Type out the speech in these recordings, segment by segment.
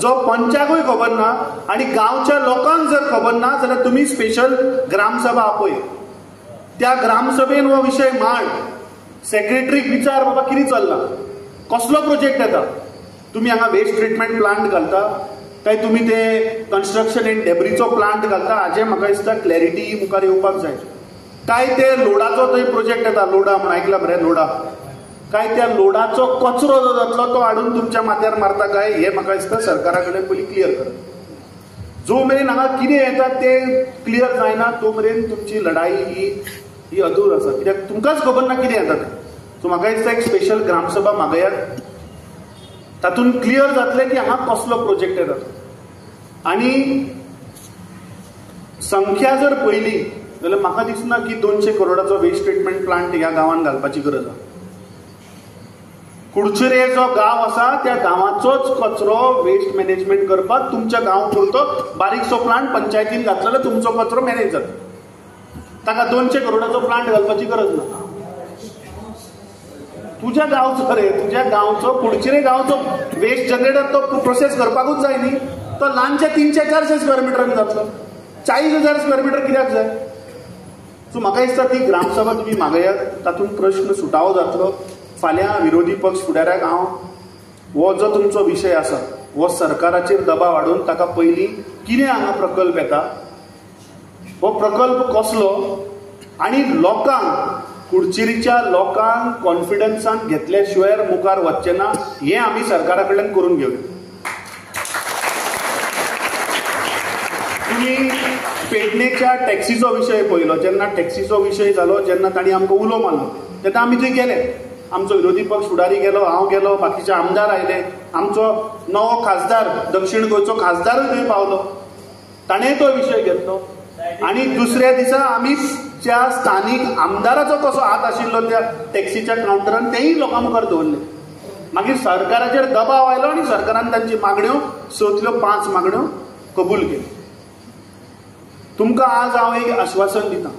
जो पंचाकूय खबर ना आनी गांवच्या लोकांक जर खबर ना जाल्यार तुमी स्पेशल ग्रामसभा आपय, त्या ग्रामसभेन हो विशय मांड, सेक्रेटरीक विचार बाबा कितें चल्लां, कसलो प्रोजेक्ट येता, तुमी हांगा वेस्ट ट्रिटमेंट प्लांट घालता काय तुमी ते कन्स्ट्रक्शन एंड डेब्रीचो प्लांट घालता, हाजें म्हाका दिसता क्लॅरिटी मुखार येवपाक जाय. काय ते लोडाचो थंय प्रोजेक्ट येता, लोडा म्हूण आयकला मरे, लोडा, काय त्या लोडाचो कचरो जो जातलो तो हाडून तुमच्या माथ्यार मारता काय, हें म्हाका दिसता सरकारा कडेन पयलीं क्लियर करा. जो मेरेन हांगा कितें येता तें क्लियर जायना तो मेरेन तुमची लढाई ही ही अधूर आसा, कित्याक तुमकांच खबर ना कितें येता तें. सो म्हाका दिसता एक स्पेशल ग्रामसभा मागयात, तातूंत क्लियर जातलें की हांगा कसलो प्रोजेक्ट येता. आनी संख्या जर पळयली जाल्यार म्हाका दिसना की 200 करोडाचो वेस्ट ट्रिटमेंट प्लांट ह्या गांवांत घालपाची गरज आसा. कुडचुरे जो गांव आसा त्या गांवाचोच कचरो वेस्ट मॅनेजमेंट करपाक तुमच्या गांव पुरतो बारीकसो प्लांट पंचायतीन घातलो जाल्यार तुमचो कचरो मॅनेज जाता, ताका 200 करोडाचो प्लांट घालपाची गरज ना. तुज्या गांवचो रे, तुज्या गांवचो कुडचिरे गांवचो वेस्ट जनरेटर तो प्रोसेस करपाकूच जाय न्ही, तो ल्हानशे 300-400 स्क्वेअर मिटरान जातलो, 40,000 स्क्वेअर मिटर कित्याक जाय. सो म्हाका दिसता ती ग्रामसभा तुमी मागयात, तातूंत प्रश्न सुटावो जातलो. फाल्यां विरोधी पक्ष फुडाऱ्याक हांव हो जो तुमचो विशय आसा हो सरकाराचेर दबाव हाडून ताका पयलीं कितें हांगा प्रकल्प येता, हो प्रकल्प कसलो आनी लोकांक, कुडचिरीच्या लोकांक कॉन्फिडन्सान घेतल्या शिवाय मुखार वचचें ना, हें आमी सरकारा कडल्यान करून घेवया. तुमी पेडणेच्या टॅक्सीचो विशय पळयलो, जेन्ना टॅक्सीचो विशय जालो, जेन्ना तांणी आमकां उलो मारलो तेन्ना आमी थंय गेले, आमचो विरोधी पक्ष फुडारी गेलो, हांव गेलो, बाकीचे आमदार आयले, आमचो नवो खासदार दक्षिण गोंयचो खासदारूय थंय पावलो, ताणें तो विशय घेतलो. आनी दुसऱ्या दिसा आमी ज्या स्थानीक आमदाराचो कसो हात आशिल्लो त्या टॅक्सीच्या कावंटरान तेंय लोकां मुखार दवरलें. मागीर सरकाराचेर दबाव आयलो आनी सरकारान तांची मागण्यो 5 मागण्यो कबूल केल्यो. तुमकां आज हांव एक आश्वासन दिता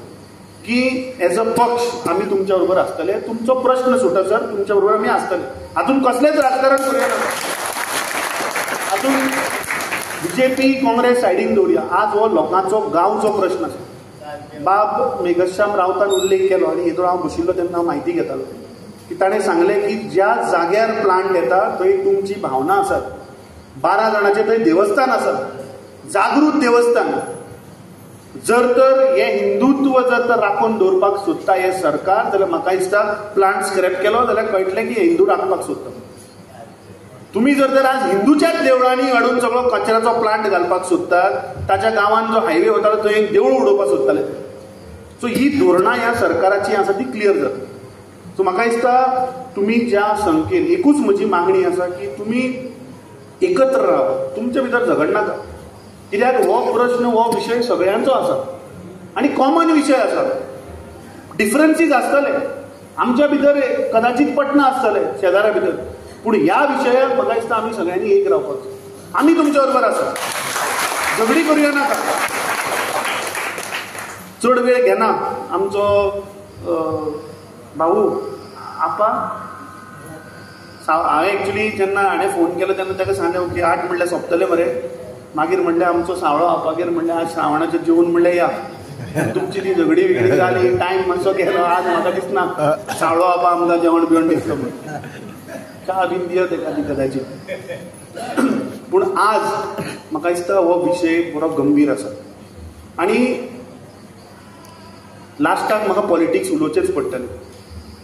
की एज अ पक्ष आमी तुमच्या बरोबर आसतले, तुमचो प्रश्न सुटसर तुमच्या बरोबर आमी आसतले. हातूंत कसलेंच राजकारण करूया नाका, हातूंत बीजेपी काँग्रेस सायडीन दवरुया. आज हो लोकांचो गांवचो प्रश्न आसा. बाब मेघश्याम रावतान उल्लेख केलो आनी हेदोळ हांव बशिल्लो तेन्ना हांव म्हायती घेतालो की ताणें सांगलें की ज्या जाग्यार प्लांट येता थंय तुमची भावना आसात, 12 जाणाचें थंय देवस्थान आसा, जागृत देवस्थान. जर तर हें हिंदुत्व जर तर राखून दवरपाक सोदता हें सरकार जाल्यार म्हाका दिसता प्लांट स्क्रॅप केलो जाल्यार कळटलें की हिंदू राखपाक सोदता. तुमी जर तर आज हिंदूच्याच देवळांनी हाडून सगळो कचऱ्याचो प्लांट घालपाक सोदतात, ताच्या गांवांत जो हायवे वतालो थंय एक देवूळ उडोवपाक सोदताले. सो ही धोरणां ह्या सरकाराची आसा ती क्लियर जाता. सो म्हाका दिसता तुमी ज्या संख्येन, एकूच म्हजी मागणी आसा की तुमी एकत्र रावा, तुमचे भितर झगडनाका, कित्याक हो प्रश्न हो विशय सगळ्यांचो आसा आनी कॉमन विशय आसा. डिफरन्सीस आसतले आमच्या भितर, कदाचित पटना आसतले शेजाऱ्या भितर, पूण ह्या विशयाक म्हाका दिसता आमी सगळ्यांनी एक रावपाक जाय. आमी तुमच्या बरोबर आसा, झगडी करूया नाका. चड वेळ घेना आमचो भाऊ आपा, हांवें एक्चुली जेन्ना हाणें फोन केलो तेन्ना ताका सांगलें ओके 8 म्हणल्यार सोंपतलें मरे, मागीर म्हणलें आमचो सावळो आपागेर म्हणलें आज श्रावणाचें जेवण म्हणलें या, तुमची ती झगडी बिगडी जाली, टायम मातसो गेलो, आज म्हाका दिसना सावळो आपा आमकां जेवण बिवण दिसलो म्हण, च्या बीन दियत एखादी कदाचित. पूण आज म्हाका दिसता हो विशय बरो गंभीर आसा आनी लास्टाक म्हाका पॉलिटिक्स उलोवचेंच पडटलें,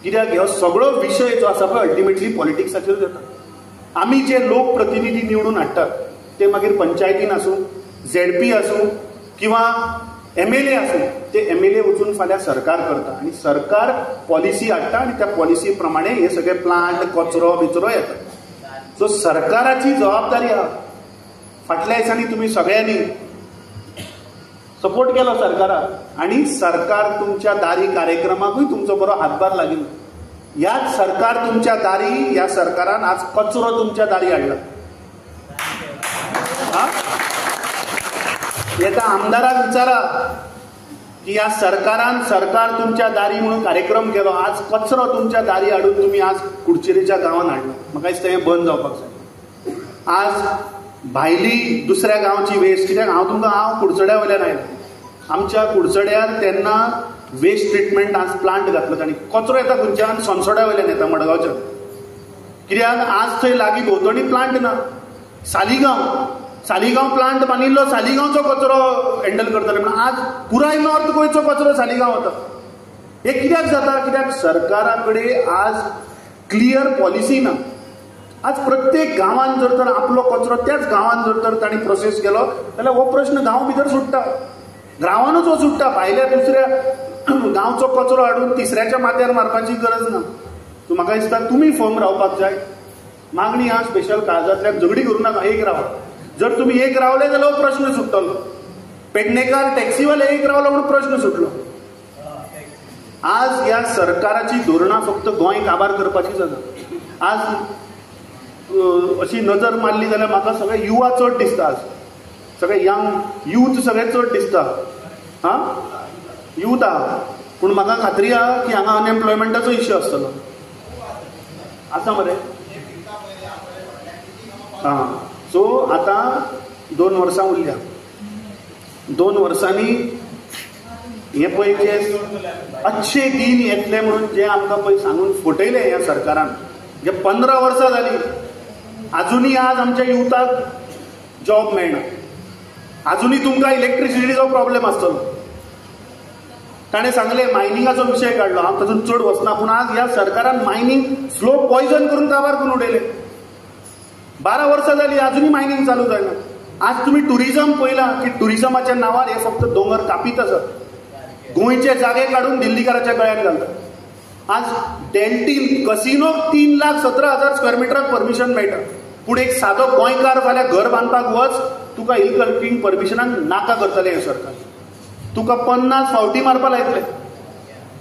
कित्याक हो सगळो विशय जो आसा पळय अल्टिमेटली पॉलिटिक्साचेर जाता. आमी जे लोक प्रतिनिधी निवडून हाडटात ते मागीर पंचायतीन आसूं, झेडपी आसूं किंवा एमएलए आसूं, ते एमएलए वचून फाल्यां सरकार करता आनी सरकार पॉलिसी हाडटा आनी त्या पॉलिसी प्रमाणे हे सगळे प्लांट कचरो बिचरो येता. सो सरकाराची जबाबदारी आहा. फाटल्या दिसांनी तुमी सगळ्यांनी सपोर्ट केलो सरकाराक आनी सरकार तुमच्या दारी कार्यक्रमाकूय तुमचो बरो हातभार लागिल्लो. ह्याच सरकार तुमच्या दारी, ह्या सरकारान आज कचरो तुमच्या दारी हाडला. एका आमदाराक विचारा की ह्या सरकारान सरकार तुमच्या दारी म्हणून कार्यक्रम केलो, आज कचरो तुमच्या दारी हाडून तुमी आज कुडचेरीच्या गांवांत हाडलो. म्हाका दिसता हें बंद जावपाक जाय. आज भायली दुसऱ्या गांवची वेस्ट, कित्याक हांव तुमकां, हांव कुडचड्या वयल्यान आयलो, आमच्या कुडचड्यार तेन्ना वेस्ट ट्रिटमेंट आज प्लांट घातलो तांणी. कचरो येता खंयच्यान? सोनसोड्या वयल्यान येता, मडगांवच्यान. कित्याक आज थंय लागीं भोंवतणी प्लांट ना. सालिगांव, सालिगांव प्लांट बांदिल्लो, सालिगांवचो कचरो हँडल करतले म्हणून आज पुराय नॉर्थ गोंयचो कचरो सालिगांव वता. हे कित्याक जाता? कित्याक सरकारा कडेन आज क्लियर पॉलिसी ना. आज प्रत्येक गांवान जर तर आपलो कचरो त्याच गांवान जर तर तांणी प्रोसेस केलो जाल्यार हो प्रश्न गांव भितर सुट्टा, गांवानूच हो सुट्टा. भायल्या दुसऱ्या गांवचो कचरो हाडून तिसऱ्याच्या माथ्यार मारपाची गरज ना. सो म्हाका दिसता तुमी फर्म रावपाक जाय. मागणी आहा स्पेशल काळजांतल्यान, झगडी करूं नाका, एक रावा. जर तुमी एक रावले जाल्यार हो प्रश्न सुट्टलो. पेडणेकार टॅक्सीवाले एक रावलो म्हणून प्रश्न सुटलो. आज ह्या सरकाराची धोरणां फक्त गोंय काबार करपाची जाता. आज अशी नजर मारली जाल्यार म्हाका सगळे युवा चड दिसता, आज सगळे यंग यूथ सगळे चड दिसता. हां, यूथ आहा, पूण म्हाका खात्री आहा की हांगा अनएम्प्लॉयमेंटाचो इश्यू आसतलो. आसा मरे? हां, सो आतां 2 वर्सां उरल्या. 2 वर्सांनी हे पळय जे अच्छे दिन येतले म्हणून जे आमकां पळय सांगून फटयले ह्या सरकारान, जे 15 वर्सां जाली आजुनूय आज आमच्या युथाक जॉब मेळना, आजुनूय तुमकां इलेक्ट्रिसिटीचो प्रॉब्लेम आसतलो. ताणें सांगलें मायनिंगाचो विशय काडलो, हांव तातूंत चड वचना, पूण आज ह्या सरकारान मायनिंग स्लो पॉयजन करून काबार करून उडयलें. 12 वर्सां जाली आजुनूय मायनिंग चालू जायना. आज तुमी टुरिजम पळयलां की टुरिजमाच्या नांवार हे फक्त दोंगर कापीत आसात, गोंयचे जागे काडून दिल्लीकाराच्या गळ्यान घालतात. आज डेल्टीन कसिनोक 3,17,000 स्क्वेअर मिटराक परमिशन मेळटा, पूण एक सादो गोंयकार फाल्यां घर बांदपाक वच, तुका हिल कटिंग परमिशनाक नाका करतलें हें सरकार. तुका 50 फावटी मारपा लायतले.